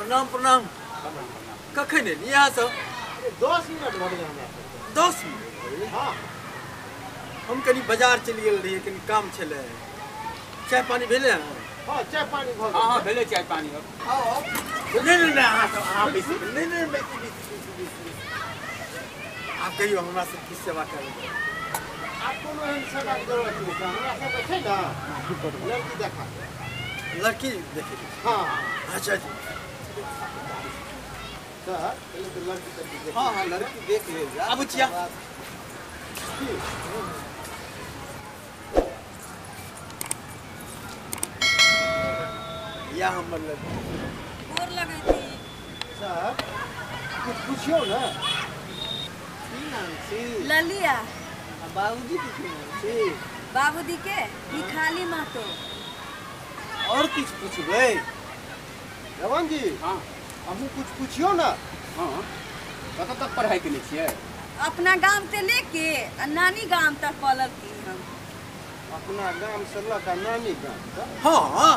प्रणाम प्रणाम। कखन एलियै अहाँ सब? 10 मिनट भऽ गेलै हमरा। 10 मिनट? हाँ। हम कनी बाजार चलि गेल रहियै, कनी काम छलै। चाय पानी भेलै? हाँ चाय पानी भऽ गेल। हाँ हाँ भेलै चाय पानी। हाँ नहीं नहीं नहीं अहाँ सब अहाँ बेसी नहीं नहीं बेसी बेसी बेसी। आप कहियो हमरा सब की सेवा करबै? आब कोनो एहन सेवाके जरूरत नहि छै, हमरा सबके छै ने लड़की देखा। लड़की देखै? हाँ। अच्छा अच्छा सर पहिले तऽ लड़की तड़की। हाँ हाँ लड़की देख लेल जाय। आबू छिया। या हमर लड़की। गोर लगै छी सर। कुछ पुछियौ ने। की नाम छी? ललिया। आ बाबूजी के की नाम छी? बाबूजी के निखाली महतो। और किछु पुछबै? रमन जी। हाँ अहूँ कुछ पुछियौ ने। हाँ कतऽ तक पढ़ाइ केने छियै? अपना गाम से लेके आ नानी गाम तक पढ़ल की हम। अपना गाम से लऽ कऽ नानी गाम तक? हाँ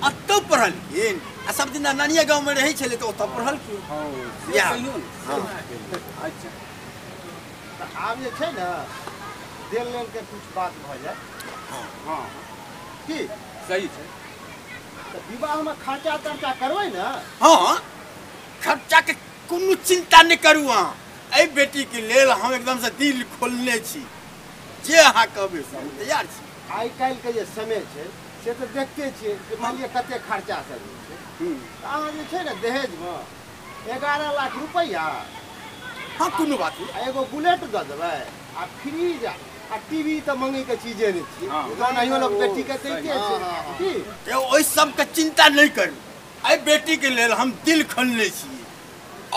अतऽ पढ़लखिन आ सब दिन नानिया गाँव में रहै छलै तऽ ओतऽ पढ़लखिन। हाँ से कहियौ ने। अच्छा तऽ आब जे छै ने देन लेन के कुछ बात भऽ जाय। हाँ हाँ की सही छै। तऽ विवाहमे खर्चा तर्चा करबै ने? हाँ खर्चा के कोनो चिंता नहि करू अहाँ। एहि बेटीके लेल हम एकदमसँ दिल खोलने छी, जे अहाँ कहबै से हम तैयार छी। आइ काल्हिके जे समय छै से तऽ देखते छियै जे मानि लिअ कते खर्चा सब होइ छै। तऽ अहाँ जे छै ने दहेजमे 11 लाख रुपैआ। हाँ कोनो बात नहि। एगो बुलेट दऽ देबै आ फ्रिज आ टीवी तऽ मङ्गैके चीजे नहि छियै, ओनाहियो लोक बेटीके दैते छै की। ओहि सबके चिंता नहि करू, एहि बेटीके लेल हम दिल खोलने छी।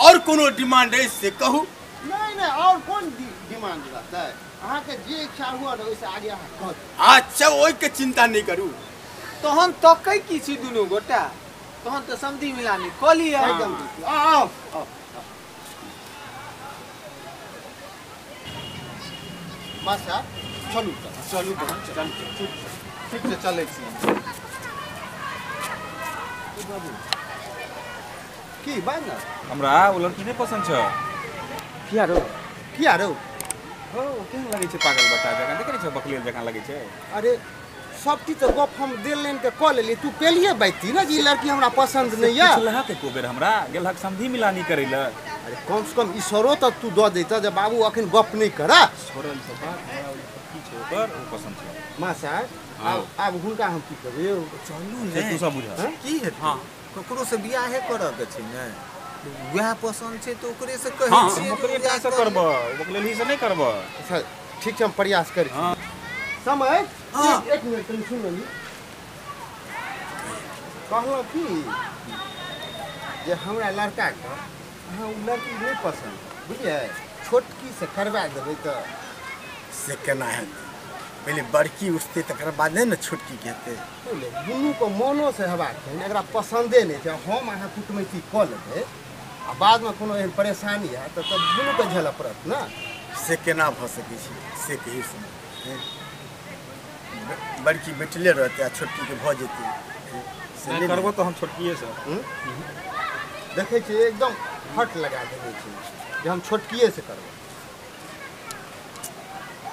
और कोनो डिमांड अछि से कहू। नहीं नहीं और कोन डिमांड रहतै? अहाँके जे इच्छा हुए ने ओहिसँ आगे अहाँ कहू। अच्छा ओहिके चिंता नहि करू। तहन तकै की छी दुनू गोटा? तहन तऽ समधि मिलानी कऽ लिअ। एकदम। आउ आउ मास्टर चलू चलू चलू ठीक छै चलै छी। बाबू की बात ना? हमरा ओ लड़की नहि पसंद छै। किया रो? किया रो? हो केहन लगै छै पागल बच्चा जकाँ, देखै छै बकलेल जकाँ लगै छै। अरे सब चीज तऽ गप हम देल लेन के कऽ लेली, तू पेलिए बैती ने जे ई लड़की हमरा पसंद नहीं है। पुछलहक एको बेर हमरा गेलहक समधि मिलानी करै लए। अरे कम से कम इशारो तऽ तू दऽ दैता जे बाबू अखन गप नहीं करा। छोड़ल सब बात, हमरा ओ की छै ओकर ओ पसंद छै। माँ साहब आब हुनका हम की कहबै? चलू ने तू सब बुझ की हेतै। हाँ ककरो से बियाहे करऽ के छै ने, वएह पसंद छै तऽ ओकरे से कहै छियै। ओकरे टा से करबऽ, बकलेलही से नहि करबऽ। अच्छा ठीक छै हम प्रयास करै छी। समय। हाँ एक मिनट कनि सुन ली। कहलहुँ की जे हमरा लड़काके अहाँ ओ लड़की नहि पसंद बुझलियै, छोटकी से करवा देबै तऽ से केना हेतै? पहिले बड़की उठतै तकर बाद नहि ने छोटकीके हेतै। दुनूके मोनोसँ हेबाक चाही, एकरा पसन्दे नहि छै। हम अहाँ कुटमैती कऽ लेबै आ बादमे कोनो एहन परेशानी हैत तऽ दुनूके झेलऽ पड़त ने। से केना भऽ सकै छै से कहियौ? सुन बड़की बैठले रहतै आ छोटकीके भऽ जेतै से नहि करबो तऽ हम छोटकिएसँ। देखै छियै एकदम फट लगा देने छै जे हम छोटकिएसँ करबै।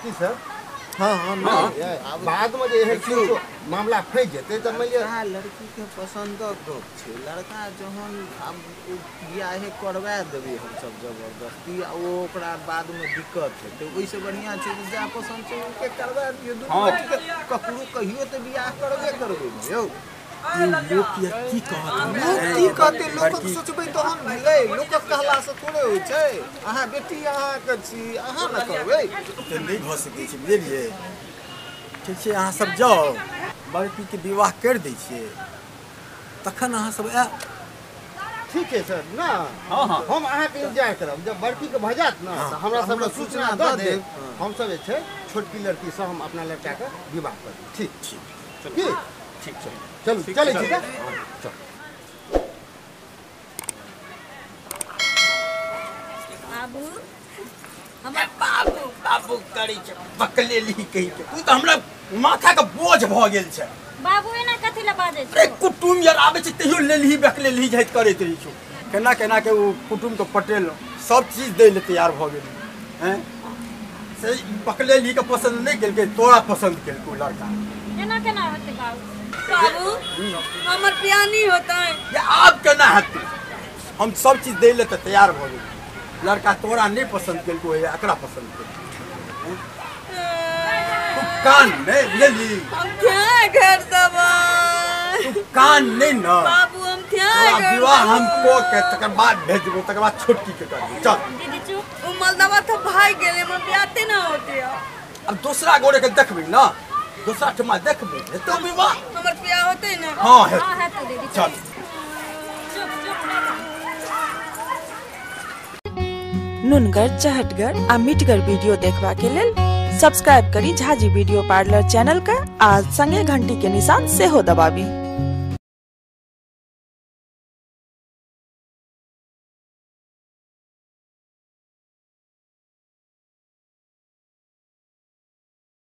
की सर? हाँ हाँ बादमे जे एहन किछो मामला फँसि जेतै तऽ मानि लिअ लड़कीके पसन्दक गप छै। लड़का जहन आब बियाहे करवा देबै हमसब जबरदस्ती आ ओ ओकरा बादमे दिक्कत हेतै, ओहिसँ बढ़िआँ छै जे जएह पसन्द छै ओके करवा दियौ। दुनू गोटेके ककरो कहियो तऽ बियाह करबे करबै ने यौ। लोक की कहत? लोक की कहतै? लोकक सोचबै तहन भेलै, लोकक कहलासँ थोड़े होइ छै। अहाँ बेटी अहाँके छी, अहाँ ने करबै तऽ नहि भऽ सकै छै बुझलियै। ठीक छै अहाँ सब जाउ, बड़कीके विवाह करि दै छियै तखन अहाँ सब आयब। ठीक है सर ना? हाँ हाँ हम अहाँके इंतजार करब। जब बड़कीके भऽ जायत ने तऽ हमरा सबके सूचना दऽ देब। हमसब जे छै छोटकी लड़कीसँ हम अपना लड़काके विवाह करब। ठीक ठीक की ठीक छै चलू चलै छी। बाबू हमर बाबू बाबू करै छै बकलेली कहि के। तू तऽ हमरा माथा के बोझ भऽ गेल छै। बाबू एना कथि ला बाजै अरे छौ? कुटुम यार आबै छै तैयो लेलही बकलेलही जाइत करैत रहै छौ। केना केना के ओ कुटुम के पटेलहुँ, सब चीज दै लए तैयार भऽ गेली। हैं से बकलेलही के पसंद नहि केलकै, तोरा पसंद केलकै लड़का। एना केना होतै बाबू? बाबू हमर बियाह नहीं होता है। ये आब केना हेतै? हम सब चीज दै लए तऽ तैयार भऽ गेली, लड़का तोरा नहि पसंद केलको, एकरा पसंद केलको। तू कान नहि बुझली? हम क्या घर दबा तू कान नहि न बाबू, हम क्या तोरा विवाह हम कऽ के तकर बाद भेजबो, तकर बाद छोटकी के करबो। चल दीदी चुप। उ मलदवा तो भाग गेले, हमर बियाहते ना होते। अब दूसरा गोरे के देखबी ना, दूसरा ठमा देखबी हेतौ विवाह। हमर बियाह होते ना? हाँ हेतौ। हां हेतौ दीदी। चल चुप चुप। नुनगर चहटगर आ मिठगर वीडियो देखबा के लेल सब्सक्राइब करी झाजी वीडियो पार्लर चैनल का आ संगे घंटी के निशान सेहो दबाबी।